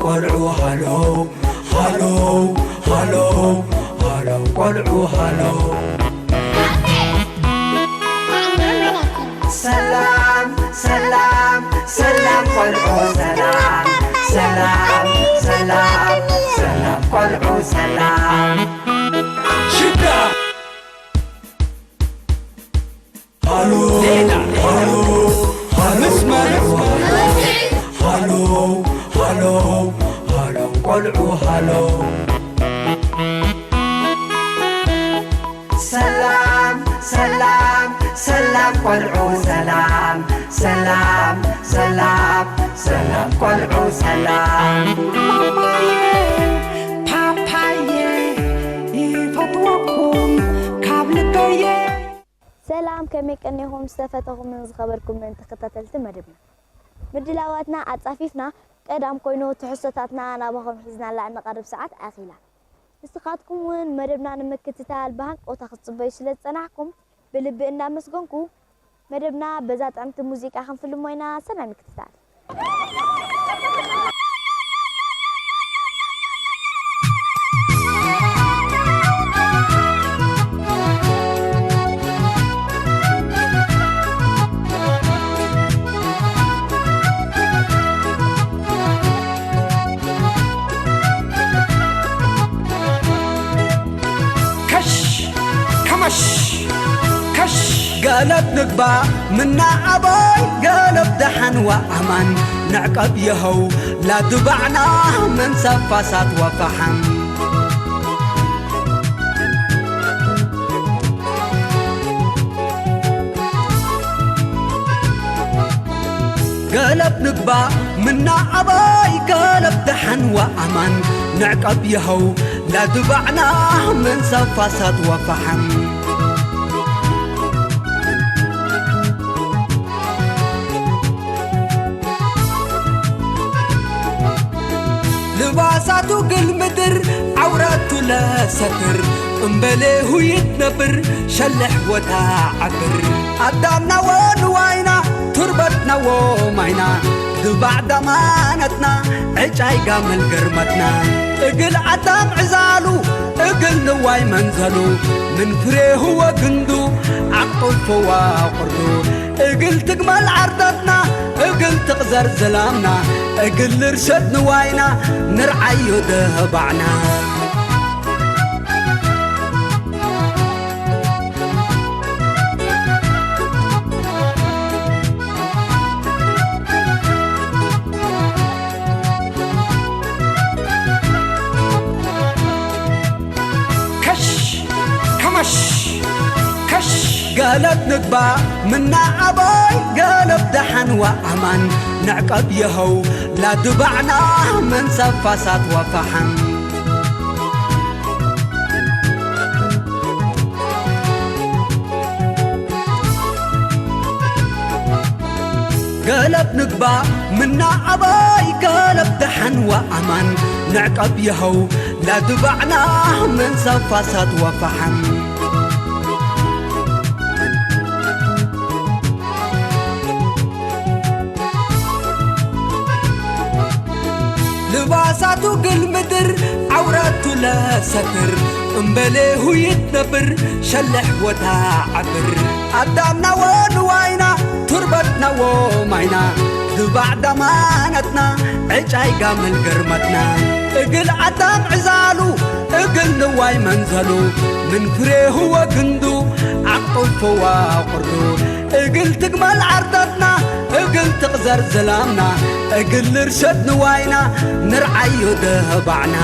ቆልዑ ሃሎ ሃሎ ሃሎ ሃሎ ቆልዑ ሃሎ። ሰላም ሰላም ሰላም ቆልዑ ሰላም ሰላም ሰላም ሰላም ቆልዑ ሰላም። ሽዳ ሃሎ ዜና ሃሎ ሃሎ መስመር ሃሎ ሃሎ ሃሎ ቆልዑ ሃሎ። ሰላም ሰላም ሰላም ቆልዑ ሰላም ሰላም ሰላም ሰላም ቆልዑ ሰላም። ፓፓየ ይፈትወኩም ካብ ልበየ። ሰላም፣ ከመይ ቀኒኹም ዝተፈተኹምን ዝኸበርኩምን ተኸታተልቲ መደብና? ምድላዋትና ኣጻፊፍና ቀዳም ኮይኑ ትሕዝቶታትና ናባኹም ሒዝናላ እንቐርብ ሰዓት ኣኺላ። ንስኻትኩም እውን መደብና ንምክትታል ብሃንቀውታ ክትጽበዩ ስለ ዝጸናሕኩም ብልቢ እንዳመስገንኩ፣ መደብና በዛ ጥዕምቲ ሙዚቃ ክንፍልሞ ኢና። ሰናይ ምክትታል። ከሽ ከመሽ ከሽ ገለብ ንግባ ምና ኣቦይ ገለብ ደሓን ወኣማን ንዕቀብ የኸው ላድባዕና ምን ሰፋሳት ወፈሓም። ገለብ ንግባ ምና ኣባይ ገለብ ደሓን ወኣማን ንዕቀብ የኸው ላድባዕና ምን ሰፋሳት ወፈሓም። ልባሳቱ ግል ምድር ዓውራቱ ለሰትር እምበሌ ሁይት ነብር ሸልሕ ወታ ዓብር ኣዳምናዎ ንዋይና ቱርበትናዎ ማይና ድባዕ ዳማነትና ዕጫይ ጋመል ገርመትና እግል ኣዳም ዕዛሉ እግል ንዋይ መንዘሉ ምን ፍሬ ህወ ግንዱ ዓቅጦልፈዋ ቁርዱ እግል ትግመል ዓርደትና እግል ትቕዘር ዘላምና እግል ልርሸድ ንዋይና ንርዓዮ ደባዕና። ከሽ ከመሽ ከሽ ገለብ ንግባ ምና ኣቦይ ገለብ ደሓን ወኣማን ንዕቀብ የኸው ላድባዕና ምን ሰፋሳት ወፈሓም። ገለብ ንግባ ምና ኣባይ ገለብ ደሓን ወኣማን ንዕቀብ የኸው ላድባዕና ምን ሰፋሳት ወፈሓም። ልባሳቱ ግል ምድር ዓውራቱ ለሰትር እምበሌ ሁይት ነብር ሸልሕ ወታ ዓብር ኣዳምናዎ ንዋይና ቱርበትናዎ ማይና ድባዕ ዳማነትና ዕጫይ ጋመል ገርመትና እግል ኣዳም ዕዛሉ እግል ንዋይ መንዘሉ ምን ፍሬ ህወ ግንዱ ዓቅጦልፈዋ ቁርዱ እግል ትግመል ዓርደትና እግል ትቕዘር ዘላምና እግል ልርሸድ ንዋይና ንርዓዮ ደባዕና።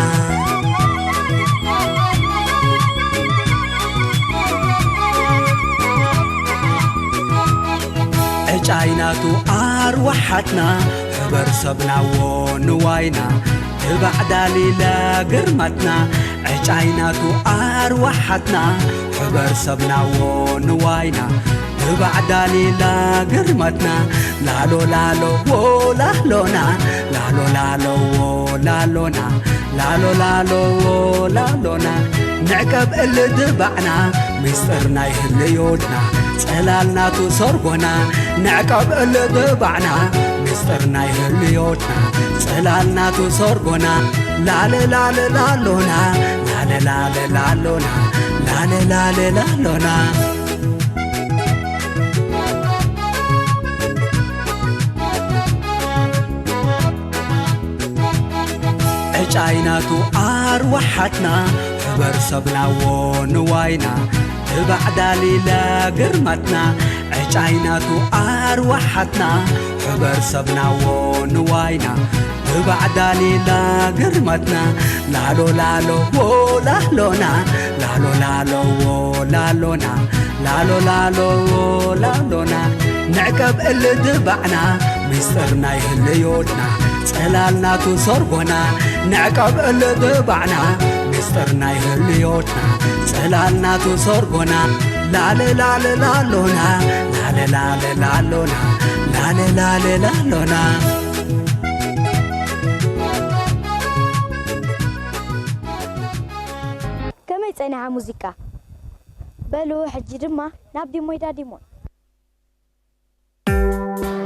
ዕጫይናቱ ኣርዋሓትና ሕበር ሰብናዎ ንዋይና ትባዕ ዳሊለ ግርመትና ዕጫይናቱ ኣርዋሓትና ሕበር ሰብናዎ ንዋይና ትባዕ ዳሊለ ግርመትና ላሎ ላሎ ዎ ላሎና ላሎ ላሎ ዎ ላሎና ላሎ ላሎ ዎ ላሎና ንዕቀብ እል ድባዕና ምስጢር ናይ ህልዮትና ጽላል ናቱ ሰርጎና፣ ንዕቀብ እልድባዕና፣ ምስጢር ናይ ህልዮትና። ጽላል ናቱ ሰርጎና፣ ላለ ላለ ላሎና፣ ላለ ላለ ላሎና፣ ላለ ላለ ላሎና። ዕጫይ ናቱ ኣርዋሓትና፣ ሕበር ሰብናዎ ንዋይና፣ ብባዕዳሊለ ግርማትና። ዕጫይ ናቱ ኣርዋሓትና፣ ሕበር ሰብናዎ ንዋይና፣ ብባዕዳሊለ ግርማትና። ላሎ ላሎ ዎ ላሎና፣ ላሎ ላሎ ዎ ላሎና፣ ላሎ ላሎ ዎ ላሎና። ንዕቀብ እልድባዕና፣ ምስጢር ናይ ህልዮትና። ጽላል ናቱ ሰርጎና፣ ንዕቀብ እልድባዕና፣ ምስጢር ናይ ህልዮትና። ጽላል ናቱ ሰርጎና፣ ላለ ላለ ላሎና፣ ላለ ላለ ላሎና፣ ላለ ላለ ላሎና። ከመይ ጸኒሓ ሙዚቃ? በሉ ሕጂ ድማ ናብ ዲሞይዳ ዲሞይ።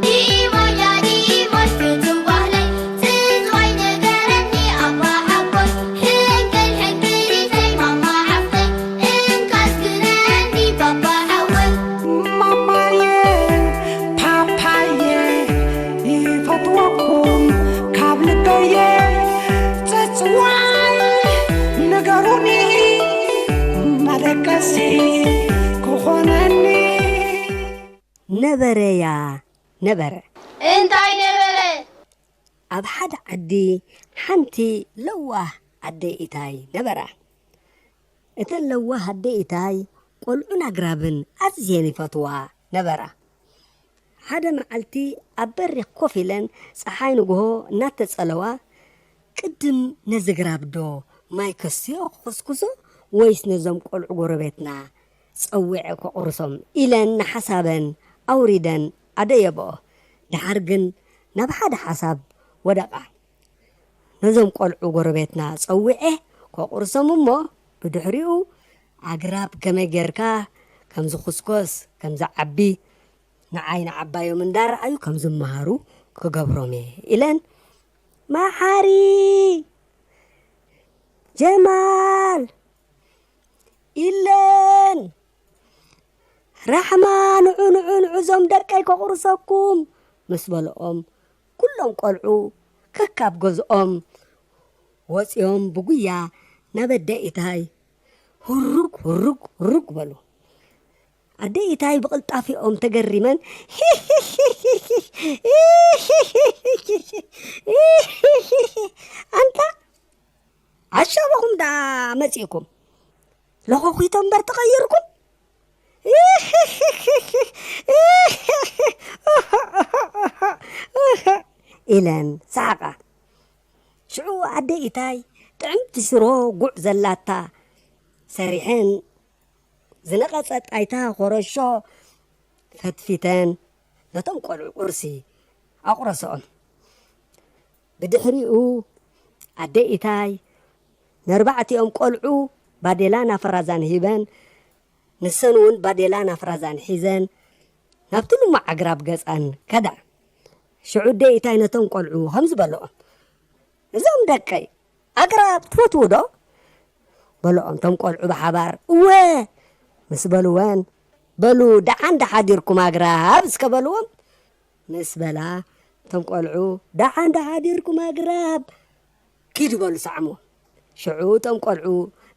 ዲሞይዳ ዲሞይ ፍቱው ባህለይ፣ ትዝዋይ ንገረኒ ኣባ ሓጎይ፣ ሕንክል ሕንክሊተይ ማማ ዓፍተይ፣ እንካ ኣስግረኒ ባባ ሓወይ። ማማየ ፓፓየ ይፈትወኩም ካብ ልበየ ጽጽዋይ ንገሩኒ መደቀሲ ክኾነኒ ነበረያ ነበረ። እንታይ ነበረ? ኣብ ሓደ ዓዲ ሓንቲ ለዋህ ኣደ ኢታይ ነበራ። እተን ለዋህ ኣደ ኢታይ ቆልዑን ኣግራብን ኣዝየን ይፈትዋ ነበራ። ሓደ መዓልቲ ኣብ በሪኽ ኮፍ ኢለን ጸሓይ ንግሆ እናተጸለዋ፣ ቅድም ነዚ ግራብ ዶ ማይ ከስትዮ ክኹስኩሶ ወይስ ነዞም ቆልዑ ጎረቤትና ጸዊዐ ከቑርሶም ኢለን ንሓሳበን ኣውሪደን ኣደየበኦ። ደሓር ግን ናብ ሓደ ሓሳብ ወደቓ። ነዞም ቆልዑ ጎረቤትና ጸዊዐ ከቑርሶም እሞ ብድሕሪኡ ኣግራብ ከመይ ጌርካ ከም ዝኹስኮስ ከም ዝዓቢ ንዓይ ንዓባዮም እንዳረኣዩ ከም ዝመሃሩ ክገብሮም እየ ኢለን መሓሪ ጀማል ኢለን ራሕማ ንዑ ንዑ ንዑ እዞም ደቀይ ከቑርሰኩም ምስ በልኦም ኩሎም ቆልዑ ከካብ ገዝኦም ወፂኦም ብጉያ ናብ ኣደ ኢታይ ሁሩግ ሁሩግ ሁሩግ በሉ። ኣደ ኢታይ ብቕልጣፊኦም ተገሪመን ኣንታ ኣሻቦኹም ደኣ መፂእኩም ለኾኺቶ እምበር ተቐይርኩም ኢለን ሰሓቓ። ሽዑ ኣደ ኢታይ ጥዕምቲ ሽሮ ጉዕ ዘላታ ሰሪሐን ዝነቐጸ ጣይታ ኮረሾ ፈትፊተን ነቶም ቆልዑ ቁርሲ ኣቑረስኦም። ብድሕሪኡ ኣደ ኢታይ ነርባዕቲኦም ቆልዑ ባዴላን ኣፍራዛን ሂበን ንሰን እውን ባዴላን ኣፍራዛን ሒዘን ናብቲ ልሙዕ ኣግራብ ገጸን ከዳ። ሽዑ ኣደ ኢታይ ነቶም ቆልዑ ከምዚ በልኦም፣ እዞም ደቀይ ኣግራብ ትፈትዉ ዶ? በልኦም እቶም ቆልዑ ብሓባር እወ ምስ በልወን፣ በሉ ደሓን ዶ ሓዲርኩም ኣግራብ እስከ በልዎም ምስ በላ፣ እቶም ቆልዑ ደሓን ዶ ሓዲርኩም ኣግራብ ኪዱ በሉ ሰዓምዎ። ሽዑ እቶም ቆልዑ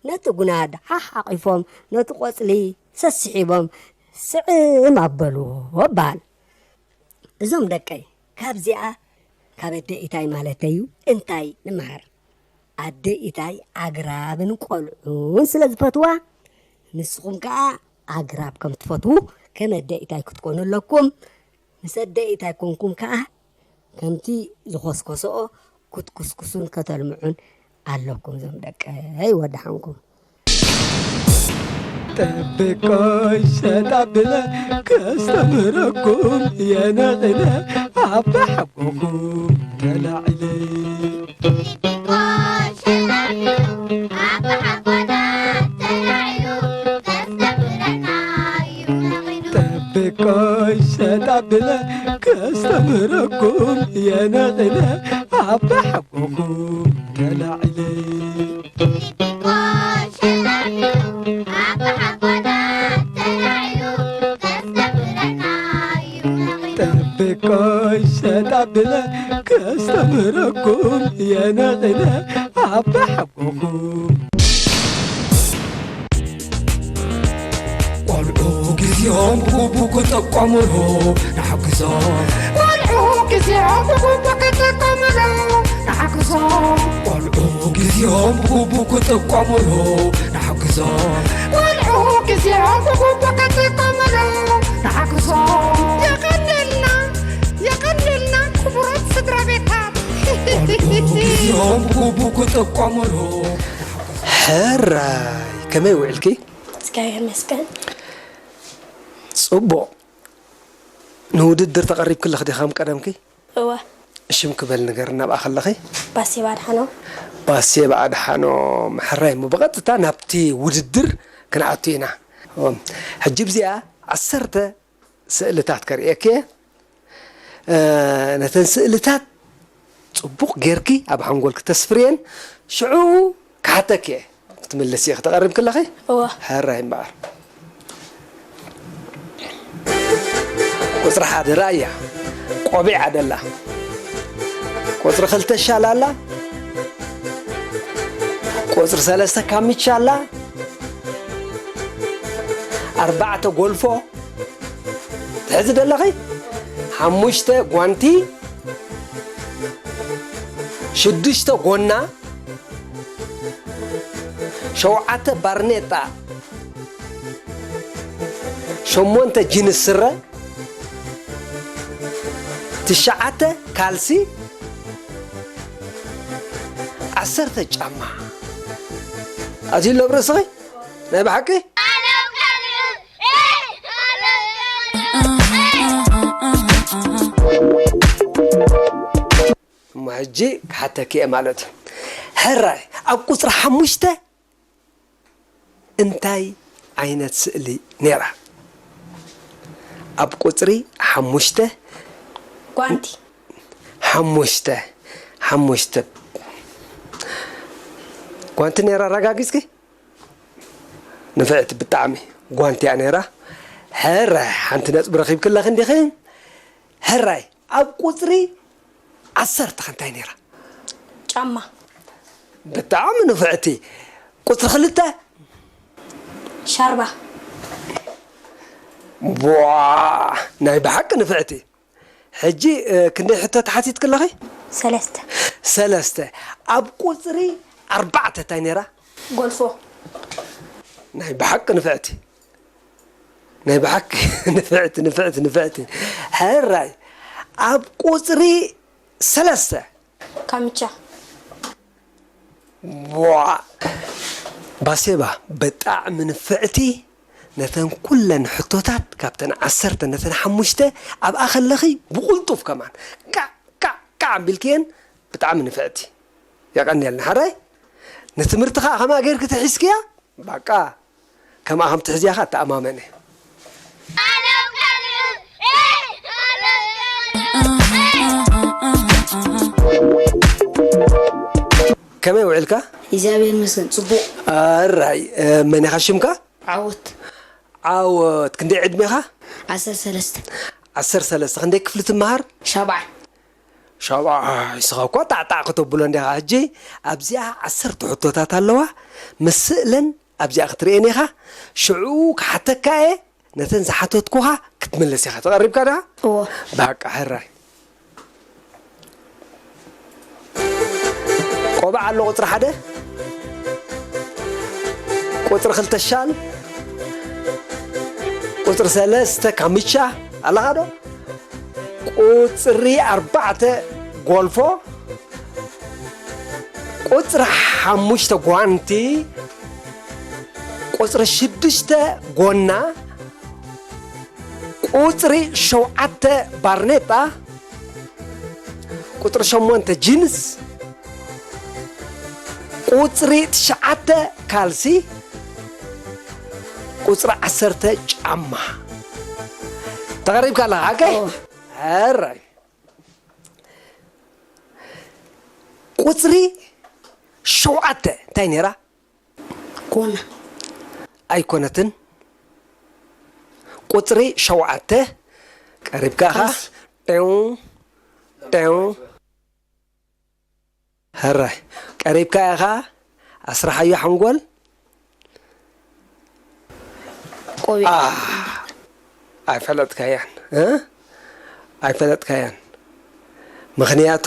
ነቲ ጉናድ ሓሓቒፎም ነቲ ቆጽሊ ሰስሒቦም ስዕም ኣበልዎ በሃል። እዞም ደቀይ ካብዚኣ ካብ ኣደ ኢታይ ማለተዩ እንታይ ንምሃር? ኣደ ኢታይ ኣግራብን ቆልዑን ስለ ዝፈትዋ ንስኹም ከኣ ኣግራብ ከም ትፈትዉ ከም ኣደ ኢታይ ክትኮኑ ኣለኩም። ምስ ኣደ ኢታይ ኮንኩም ከኣ ከምቲ ዝኾስኮስኦ ክትኩስኩሱን ከተልምዑን ኣለኩም ዞም ደቀይ ወድሓንኩም። ጠብቆይ ሸጣብለ ከስተምረኩም የነቕለ ኣባ ሓጎኹም ተላዒለ ብለ ከስተምህረኩም የነቕለ ኣብ ሓጎኹም ተላዒለ። ጥብቆይ ሸጣ ብለ ከስተምህረኩም የነቕለ ኣብ ሓጎኹም። ቆልዑ ግዜኦም ብግቡእ ክጥቀሙሉ ንሓግዞም። ቆልዑ ግዜኦም ብግቡእ ክጥቀሙሉ ንሓግዞም። ቆልዑ ግዜኦም ብግቡእ ክጥቀሙሉ ንሓግዞም። ቆልዑ ግዜኦም ብግቡእ ክጥቀሙሉ ንሓግዞም። የቐንየልና፣ የቐንየልና ክቡራት ስድራ ቤታት። ቆልዑ ግዜኦም ብግቡእ ክጥቀሙሉ። ሕራይ፣ ከመይ ውዕልኪ? እግዚኣብሔር ይመስገን። ጽቡቕ። ንውድድር ተቐሪብክለኺ ዲኺ ከም ቀደምኪ? እወ። ሽምኪ በል ንገርና፣ ኣብኣ ከለኺ? ባሴባ ኣድሓኖም። ባሴባ ኣድሓኖም። ሕራይ እሞ ብቐጥታ ናብቲ ውድድር ክንኣቱ ኢና። እወ። ሕጂ ብዚኣ ዓሰርተ ስእልታት ከርእየኪ እየ። እ፣ ነተን ስእልታት ጽቡቕ ጌርኪ ኣብ ሓንጎልኪ ተስፍርየን፣ ሽዑ ክሓተኪ እየ። ክትምልሲ ኢኺ ተቐሪብኪ ኣለኺ? እወ። ሕራይ እምበኣር። ቁጽሪ ሓደ ራእያ፣ ቆቢዓ ደላ። ቁጽሪ ክልተ ሻላ ኣላ። ቁጽሪ ሰለስተ ካሚቻ ኣላ። ኣርባዕተ ጎልፎ። ትሕዚ ደለኺ? ሓሙሽተ ጓንቲ፣ ሽዱሽተ ጎና፣ ሸውዓተ ባርኔጣ፣ ሸሞንተ ጂንስ ስረ፣ ትሽዓተ ካልሲ፣ ዓሰርተ ጫማ። ኣትዩ ኣሎ ኣብ ርእስኺ? ናይ ብሓቂ? እሞ ሕጂ ክሓተኪ እየ ማለት እዩ። ሕራይ፣ ኣብ ቁጽሪ ሓሙሽተ እንታይ ዓይነት ስእሊ ነይራ? ኣብ ቁጽሪ ሓሙሽተ። ጓንቲ። ሓሙሽተ፣ ሓሙሽተ። ጓንቲ ነይራ ኣረጋጊጽኪ? ንፍዕቲ ብጣዕሚ ጓንቲ እያ ነይራ። ሕራይ፣ ሓንቲ ነጥቢ ረኺብኪ ኣለኺ እንዲኺ። ሕራይ፣ ኣብ ቁጽሪ ዓሰርተ ከ እንታይ ነይራ? ጫማ። ብጣዕሚ ንፍዕቲ። ቁጽሪ ክልተ? ሻርባ። ቧ፣ ናይ ብሓቂ ንፍዕቲ። ሕጂ፣ እ፣ ክንደይ ሕቶ ተሓቲትኪ ኣለኺ? ሰለስተ። ሰለስተ። ኣብ ቁጽሪ ኣርባዕተ እንታይ ነይራ? ጎልፎ። ናይ ብሓቂ ንፍዕቲ። ናይ ብሓቂ ንፍዕቲ፣ ንፍዕቲ፣ ንፍዕቲ። ሕራይ፣ ኣብ ቁጽሪ ሰለስተ። ካምቻ። ቧ! ባሴባ፣ ብጣዕሚ ንፍዕቲ። ነተን ኩለን ሕቶታት ካብተን ዓሰርተ ነተን ሓሙሽተ ኣብኣ ከለኺ ብቕልጡፍ ከማን ካዕ፣ ካዕ፣ ካዕ ኣቢልክየን። ብጣዕሚ ንፍዕቲ። የቐንየልና። ሓራይ፣ ንትምህርቲ ኸዓ ከማኣ ጌርኪ ተሒዝክያ? ባቃ፣ ከምኣ ከም ትሕዝያ ኸዓ እተኣማመን እየ። ከመይ ውዒልካ? እግዚኣብሔር ይመስገን፣ ጽቡቕ። ኣራይ፣ እ፣ መን ኢኻ ሽምካ? ዓወት። ዓወት፣ ክንደይ ዕድሜኻ? ዓሰርተ ሰለስተ። ዓሰርተ ሰለስተ፣ ክንደይ ክፍሊ ትመሃር? ሻብዓይ። ሻብዓይ፣ ንስኻ እኳ ጣዕጣዕ ከተብሎ እንዲኻ። ሕጂ ኣብዚኣ ዓሰርተ ሕቶታት ኣለዋ፣ ምስ ስእለን ኣብዚኣ ክትርእየን ኢኻ። ሽዑ ክሓተካ እየ፣ ነተን ዝሓተትኩኻ ክትምልስ ኢኻ። ተቐሪብካ ዲኻ? እወ። በቃ፣ ሕራይ። ቆባዕ ኣሎ፣ ቁጽሪ ሓደ፣ ቁጽሪ ክልተ ሻል፣ ቁጽሪ ሰለስተ ካምቻ ኣለኻ ዶ? ቁጽሪ ኣርባዕተ ጎልፎ፣ ቁጽሪ ሓሙሽተ ጓንቲ፣ ቁጽሪ ሽዱሽተ ጎና፣ ቁጽሪ ሸውዓተ ባርኔጣ፣ ቁጽሪ ሸሞንተ ጂንስ፣ ቁጽሪ ትሽዓተ ካልሲ፣ ቁጽሪ ዓሰርተ ጫማ። ተቐሪብካ ኣለኻ ሓቀይ? ሕራይ። ቁፅሪ ሸውዓተ እንታይ ነይራ? ጎና። ኣይኮነትን። ቁፅሪ ሸውዓተ ቀሪብካ ኢኻ። ጤው ጤው። ሕራይ ቀሪብካ ኢኻ። ኣስራሓዮ ሓንጎል። ቆቢዕ። ኣይፈለጥካያን እ ኣይፈለጥካያን። ምኽንያቱ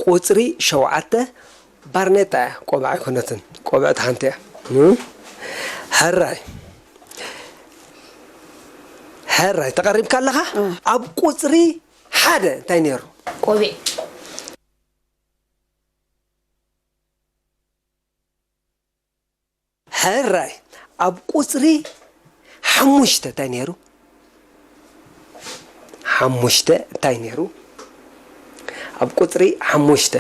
ቁፅሪ ሸውዓተ ባርኔጣ እያ፣ ቆብዓ ኣይኮነትን። ቆብዕቲ ሓንቲ እያ። እ? ሕራይ ሕራይ ተቐሪብካ ኣለኻ። ኣብ ቁፅሪ ሓደ እንታይ ነይሩ? ቆቢዕ። ሕራይ ኣብ ቁፅሪ ሓሙሽተ እንታይ ነይሩ? ሓሙሽተ እንታይ ነይሩ? ኣብ ቁፅሪ ሓሙሽተ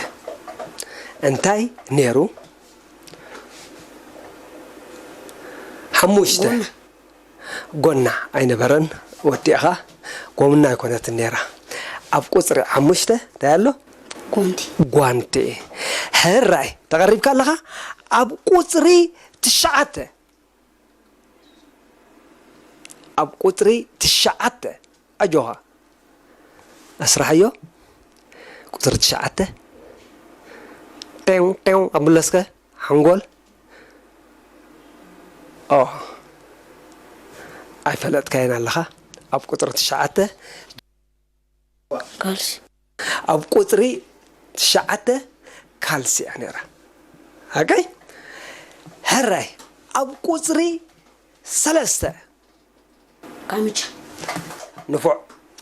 እንታይ ነይሩ? ሓሙሽተ ጎና ኣይነበረን። ወዲእኻ ጎምና ኣይኮነትን ነይራ። ኣብ ቁፅሪ ሓሙሽተ እንታይ ኣሎ? ጓንቲ። ጓንቲ። ሕራይ ተቐሪብካ ኣለኻ። ኣብ ቁፅሪ ትሽዓተ ኣብ ቁፅሪ ትሽዓተ ኣጆኻ ኣስራሓዮ። ቁፅሪ ትሽዓተ ጤው ጤው ኣብለስከ ሓንጎል ኦ ኣይፈለጥካየን ኣለኻ። ኣብ ቁፅሪ ትሽዓተ ካልሲ። ኣብ ቁፅሪ ትሽዓተ ካልሲ እያ ነይራ። ኣገይ ሕራይ ኣብ ቁፅሪ ሰለስተ ካምቻ። ንፉዕ።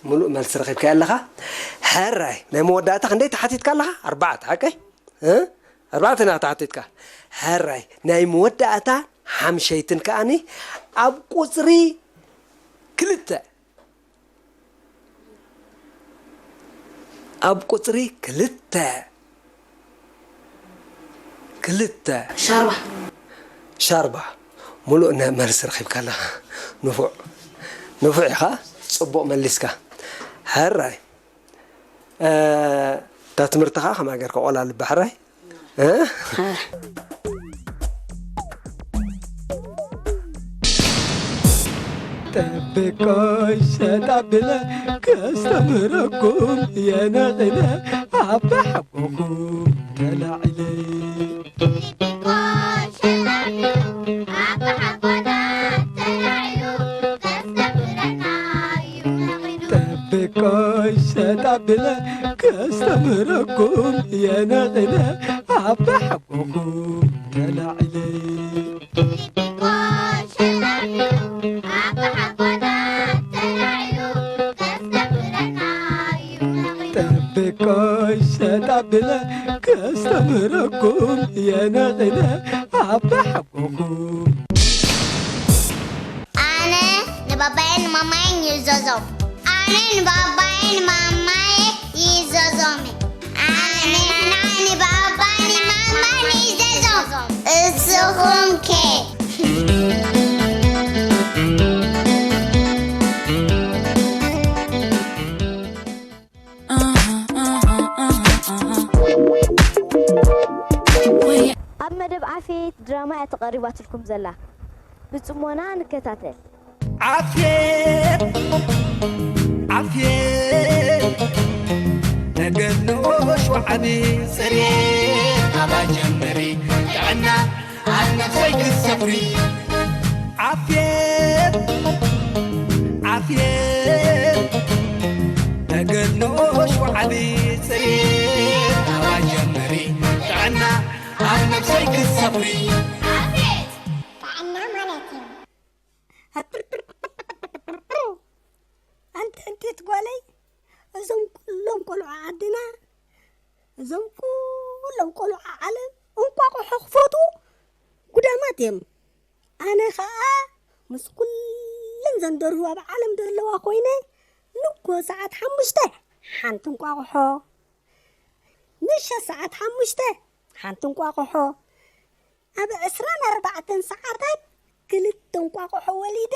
ሙሉእ መልሲ ረኺብካዮ ኣለኻ። ሕራይ ናይ መወዳእታ ክንደይ ተሓቲትካ ኣለኻ? ኣርባዕተ ሓቀይ? እ? ኣርባዕተ ኢና ተሓቲትካ። ሕራይ ናይ መወዳእታ ሓምሸይትን ከኣኒ ኣብ ቁፅሪ ክልተ ኣብ ቁፅሪ ክልተ ክልተ ሻርባ። ሻርባ ሙሉእ ነ- መልሲ ረኺብካ ኣለኻ። ንፉዕ ንፉዕ ኢኻ። ፅቡቕ መሊስካ። ሕራይ እ፣ እታ ትምህርትኻ ከማ ገርካ ቆላ ልባ ሕራይ እ? ጠብቆይ ሸጣ ብለ ከስተምረኩም የነቕለ ኣባ ሓጎኹም ተላዒለ ጠብቆይ ሸጣ ብለ ከስተምረኩም የነቕለ ኣባ ሓጎኹም ተላዒለ ጠብቆይ ሸጣ ብለ ከስተምረኩም የነቕለ ኣባ ሓጎኹም ኣነ ንባባየን ማማየን ይእዘዞም። ኣነ ንባባየን ማማየ ይእዘዞም። ኣነ ንባባን ማማን ይእዘዞም። እስኹም ከ? ኣብ መደብ ዓፌት ድራማ እያ ተቐሪባትልኩም ዘላ። ብጽሞና ንከታተል። ዓፌት ዓፌት ተገድሎ ሸውዓቢ ጽሬት ኣባ ጀምሪ ጥዕና ኣብ ነፍሰይ ክትሰፍሪ ዓፌት ዓፌት ተገድሎ ሸውዓቢ ጽሬት ኣባ ጀምሪ ጥዕና ኣብ ነፍሰይ ክትሰፍሪ ጥዕና ማለት እዩ። ኣንቲ ኣንቴት ጓለይ፣ እዞም ኩሎም ቆልዑ ዓድና፣ እዞም ኩሎም ቆልዑ ዓለም እንቋቑሖ ክፈትዉ ጉዳማት እዮም። ኣነ ኸኣ ምስ ኩለን ዘን ደርሁ ኣብ ዓለም ዘለዋ ኮይነ፣ ንግሆ ሰዓት ሓሙሽተ ሓንቲ እንቋቑሖ፣ ምሸት ሰዓት ሓሙሽተ ሓንቲ እንቋቑሖ፣ ኣብ ዕስራን ኣርባዕተን ሰዓታት ክልተ እንቋቑሖ ወሊደ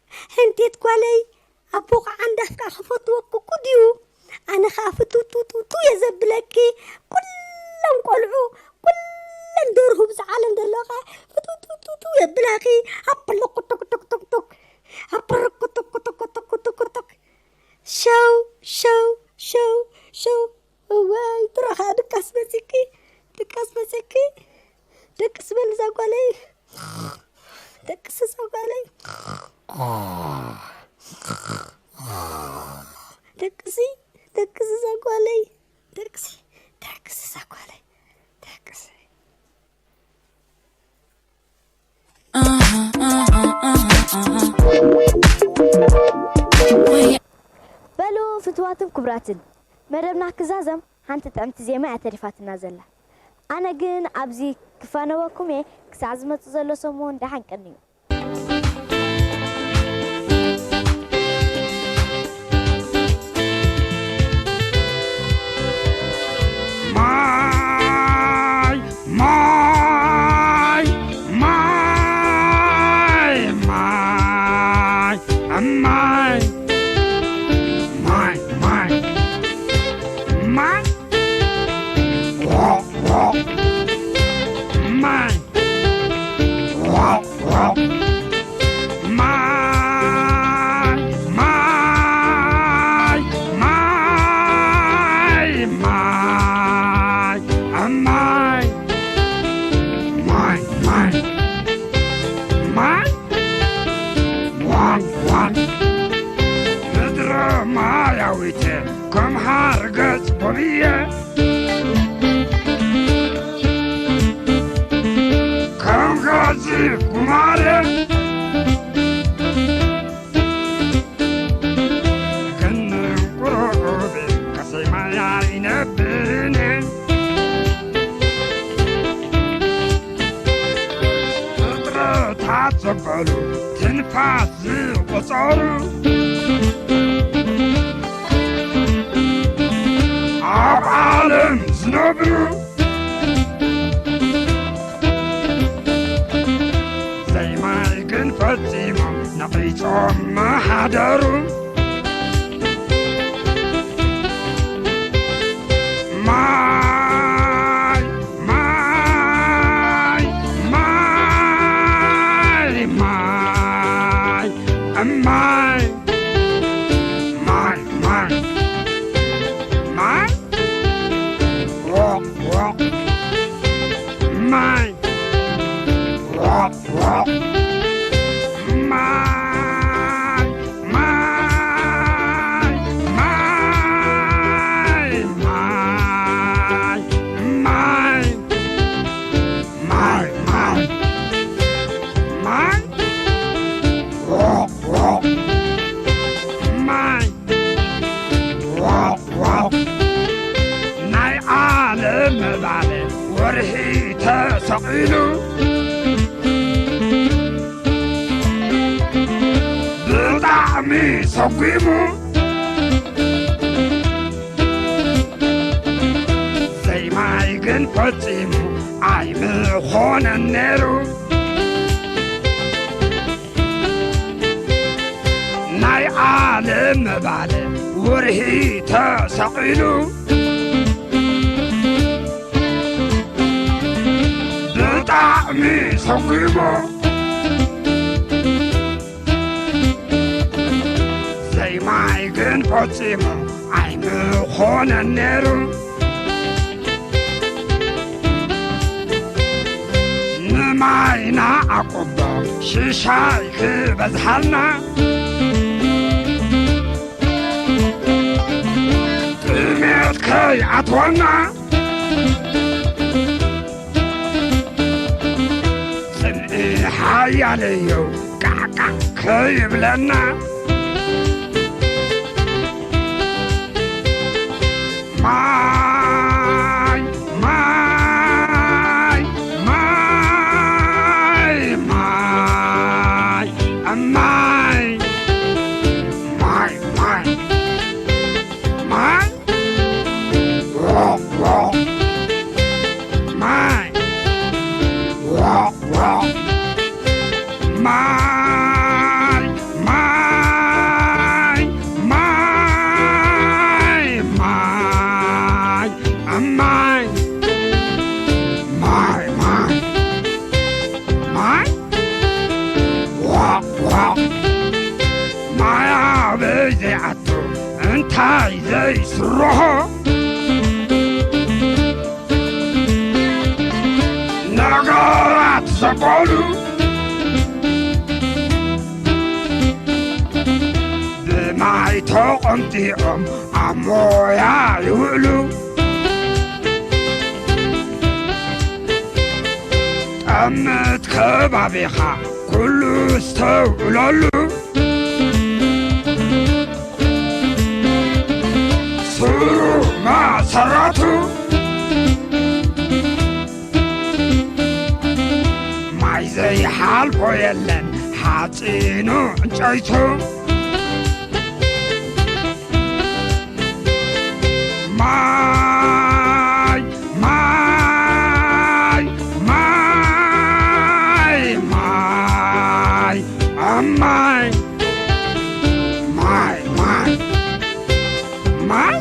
ሕንቴት ጓለይ፣ ኣቦ ከዓ እንዳፍቃ ክፈትወኩ እኮ ድዩ? ኣነ ከዓ ፍትውትውትውትው እየ ዘብለኪ። ኩለን ቆልዑ፣ ኩለን ደርሁ ብዚ ዓለም ዘለዋ ከዓ ፍትውትውትውትው የብላኺ። ኣፕልኩ ቱክ ቱክ ቱክ ቱክ፣ ኣፕርኩ ቱክ ቱክ ቱክ ቱክ ቱክ። ሸው፣ ሸው፣ ሸው፣ ሸው። እዋይ፣ ትረኻ ድቃስ መፂኪ፣ ድቃስ መፂኪ። ደቅስ በል እዛ ጓለይ፣ ደቅስ እዛ ጓለይ፣ ደቅሲ፣ ደቅስ እዛ ጓለይ፣ ደቅሲ፣ ደቅስ እዛ ጓለይ፣ ደቅሲ። በሉ ፍትዋትን ክቡራትን፣ መደብና ክዛዘም ሓንቲ ጥዕምቲ ዜማ እያ ተሪፋትና ዘላ። ኣነ ግን ኣብዚ ክፋነወኩም እየ። ክሳዕ ዝመጽእ ዘሎ ሰሙን ደሓን ቀንዩ። ማይ፣ ማይ፣ ማይ፣ ማይ፣ ማይ፣ ማይ፣ ማይ፣ ማይ፣ ዋ፣ ዋ፣ ማይ፣ ዋ፣ ዋ፣ ማይ፣ ማይ፣ ማይ፣ ማይ፣ ማይ፣ ማይ፣ ማይ፣ ማይ፣ ዋን፣ ዋን። ምድረ ማያዊት ከም ሓርገጽ ቦብየ፣ ከም ገዚፍ ጉማረ፣ ክንንቁሩብ ከሰይ ማያ ይነብርን። ፍጥረታት ዘበሉ ትንፋስ ዝቆጸሩ፣ ኣብ ዓለም ዝነብሩ፣ ዘይማይ ግን ፈጺሞም ነቒጾም ምሓደሩ። ማይ፣ ማይ፣ ማይ፣ ማይ፣ ማይ፣ ማይ፣ ዎቕ፣ ዎቕ፣ ማይ፣ ዎቕ፣ ዎቕ፣ ማይ፣ ማይ፣ ማይ፣ ማይ፣ ማይ፣ ማይ፣ ማይ፣ ማይ፣ ዎቕ፣ ዎቕ፣ ማይ፣ ዎቕ፣ ዎቕ፣ ናይ ዓለም ምዕባለ ወርሒ ተሰቒሉ ብጣዕሚ ሰጒሙ ዘይማይ ግን ፈጺሙ ኣይምኾነን ነይሩ። ናይ ዓለም ምዕባለ ወርሒ ተሰቒሉ ብጣዕሚ ሰጒሙ ዘይማይ ግን ፈጺሙ ኣይምኾነን ነይሩ። ንማይና ኣቁቦ ሽሻይ ክበዝሓልና ጥሜት ከይኣትወና ጽምኢ ሓያለዮ ቃዕቃዕ ከይብለና ማይ ማይ ማይ ማይ ማይ ማይ ማይ ማይ ዎቕ ዎቕ ማይ ዎቕ ዎቕ ማይ ማይ ማይ ማይ ማይ ማይ ማይ ማይ ዎቕ ዎቕ ማይ ኣበይ ዘይኣቱ እንታይ ዘይስርሖ ነገራት ዘበሉ ብማይ ተቐንጢዖም ኣብ ሞያ ይውዕሉ። ጠምት ከባቢኻ ኩሉ ዝተውዕለሉ ስሩ መሰረቱ ማይ ዘይሓልፎ የለን ሓፂኑ ዕንጨይቱ ማይ ማይ ማይ ማይ ኣማይ ማይ ማይ ማይ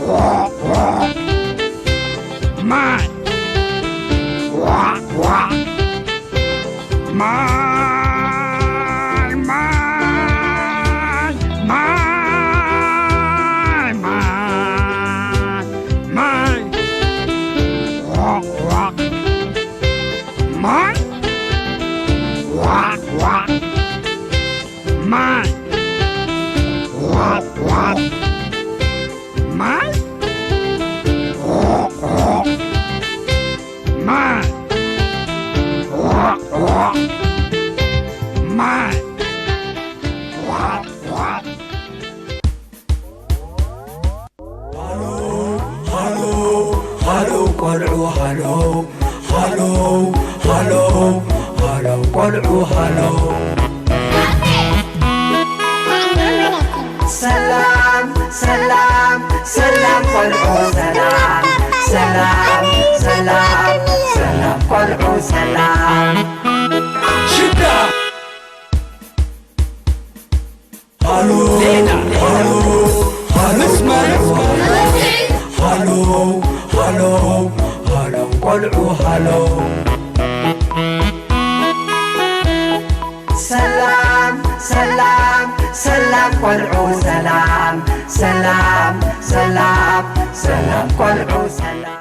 ዋ ዋ ማይ ዋ ዋ ማይ ማይ ማይ ማይ ማይ ዋ ዋ ማይ ዋ ዋ ማይ ዋ ዋ ማይ ዋ ዋ ማይ ዋ ዋ ማይ ዋ ዋ ሃሎ ሃሎ ሃሎ ቆልዑ ሃሎ ሃሎ ሃሎ ቆልዑ ሃሎ ሰላም ሰላም ሰላም ቆልዑ ሰላም ሰላም ሰላም ሰላም ቆልዑ ሰላም ሽዳ ሃሎ ሃሎ ሃሎ ሃሎ ሃሎ ሃሎ ቆልዑ ሃሎ ሰላም ቆልዑ ሰላም ሰላም ሰላም ሰላም ቆልዑ ሰላም